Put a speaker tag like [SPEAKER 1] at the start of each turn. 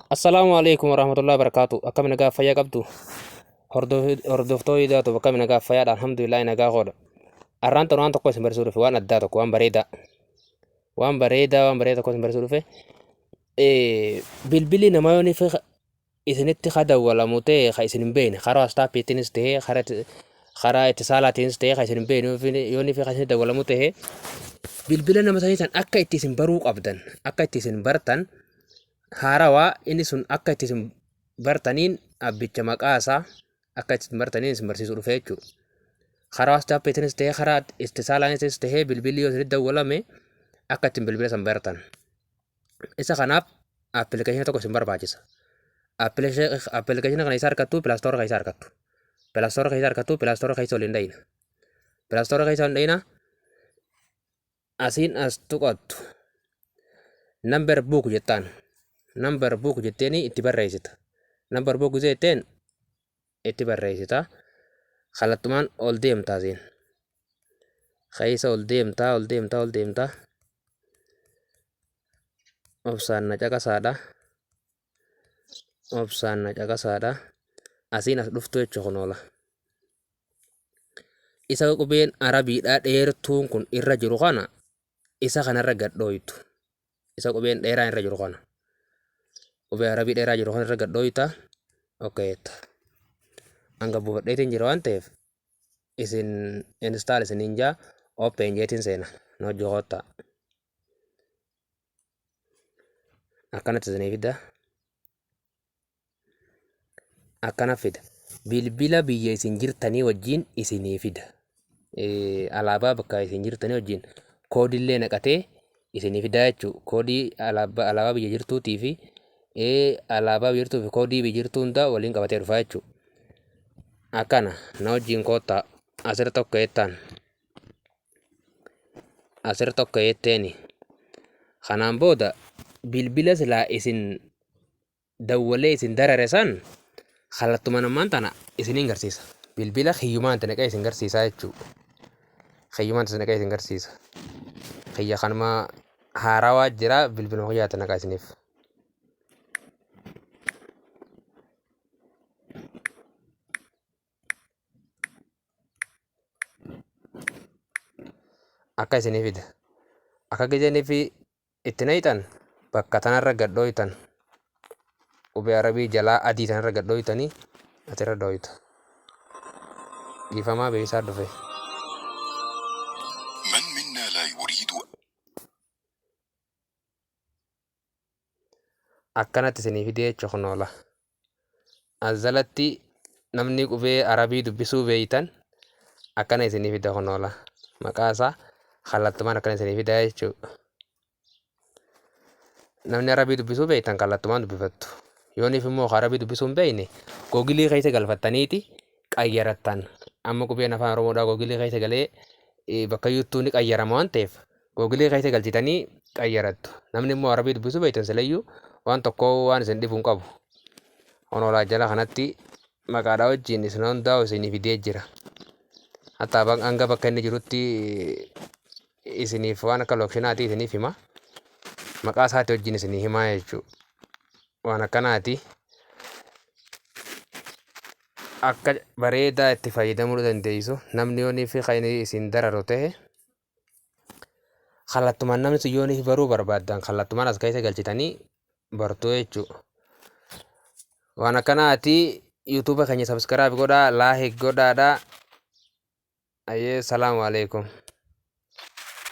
[SPEAKER 1] Assalaamu alaikum warahmatullahi wabarakatuh. Akkam nagaa fayyaa qabdu? Hordoftoota idaatu akkam nagaa fayyaadha. Alhamdulillah nagaa koodha. Arraan tan waan tokko isin barsiisuu dhufe, waan addaa tokko, waan bareedaa. Waan bareedaa, waan bareedaa tokko isin barsiisuu dhufe. Bilbilli namaa yoo ni isinitti ka dawwalamu ta'e ka isin hin beekne, karaa WhatsAppiitiinis ta'e karaa ittisaalaatiinis ta'e ka isin hin beekne yoo ni fi ka isinitti dawwalamu ta'e, bilbila nama sanii san akka itti isin baruu qabdan, akka itti isin bartan, haarawaa inni sun akka itti isin bartaniin, abbicha maqaa isaa akka itti isin bartaniin isin barsiisuu dhufe jechuudha. Karaa WhatsAppiitiinis ta'e karaa ittisaalaanis ta'e bilbilli yoo isinitti dawwalame akka ittiin bilbila san bartan. Isa kanaaf appilikeeshina tokko isin barbaachisa. Appilikeeshina kana isa argattu Play Store keessa argattu. Play Store keessa argattu, Play Store keessa waliin dhayina. Play Store keessa waliin dhayina. Asiin as tuqattu. Number book jettaan. Number book jetteeni itti barreessita. Number book jetteen itti barreessita. Kallattumaan ol deemta asiin. Keessa ol deemta, ol deemta, ol deemta. Obsaan na caqasaadha. Obsaan na caqasaadha. Asiin as dhuftu jechuun kun oola. Isa qubeen Arabiidhaa dheertuun kun irra jiru kana isa kanarra gad dhooytu. Isa qubeen dheeraan irra jiru kana. Qubee Arabii dheeraa jiru kana irra gad dhooyta. Okay jetta. Hanga buufadheetiin jira waan ta'eef isin install isiniin jaa, open jeetiin seena. Na hojii koottaa. Akkanatti isinii fida. Akkana fida. Bilbila biyya isin jirtanii wajjin isinii fida. Alaabaa bakka isin jirtanii wajjin koodillee naqatee isinii fida jechuudha. Koodii alaabaa biyya jirtuutii fi alaabaa biyya jirtuu fi koodii biyya jirtuu hunda waliin qabatee dhufa jechuudha. Akkana na wajjin koottaa, asirra tokko jettaan. Asirra tokko jetteeni. Kanaan booda bilbila silaa isin dawwalee isin darare san kallattumaan ammaan tana isiniin garsiisa. Bilbila kiyyumaan itti naqee isin garsiisaa jechuudha. Kiyyumaan itti naqee isin garsiisa. Kiyya kanuma haarawaa jira, bilbiluma kiyyaa itti naqaa isiniif. Akka isinii fida. Akka gizeenii fi itti naqxan bakka tanarra gad dhooytan, qubee Arabii jalaa adii tanarra gad dhooytanii asirra dhooytu. Dhiifamaa, beeysaa dhufe.
[SPEAKER 2] من منا لا يريد
[SPEAKER 1] Akkanatti isinii fidee jechuun kun oola. As jalatti namni qubee Arabii dubbisuu beeytan akkana isinii fida kun oola. Maqaa isaa kallattumaan akkana isinii fida jechuudha. Namni Arabii dubbisuu beektan kallattumaan dubbifattu. Yooniif immoo Arabii dubbisuu hin beekne, googilii keessa galfattaniiti qayyarattan. Amma qubeen afaan Oromoodhaa googilii keessa galee bakka yuuttuu ni qayyarama waan ta'eef googilii keessa galchitanii qayyarattu. Namni immoo Arabii dubbisuu beektan silayyuu waan tokko waan isin dhibu hin qabu. Honoolaa jala kanatti maqaadhaa wajjin isin hundaa'u isinii fidee jira. Hatta hanga bakka inni jirutti isiniif waan akka lookshinaati isiniif hima. Maqaa isaati wajjin isinii himaa jechuudha. Waan akkanaati. Akka bareedaa itti fayyadamuu dandeessu. Namni yoonii fi kan inni isin dararu ta'e kallattumaan namni sun yoonii fi baruu barbaaddan kallattumaan as keessa galchitanii bartuu jechuudha. Waan akkanaati. YouTube keenya subscribe godhaa, like godhaadha. Ayyee, salaamu alaikum.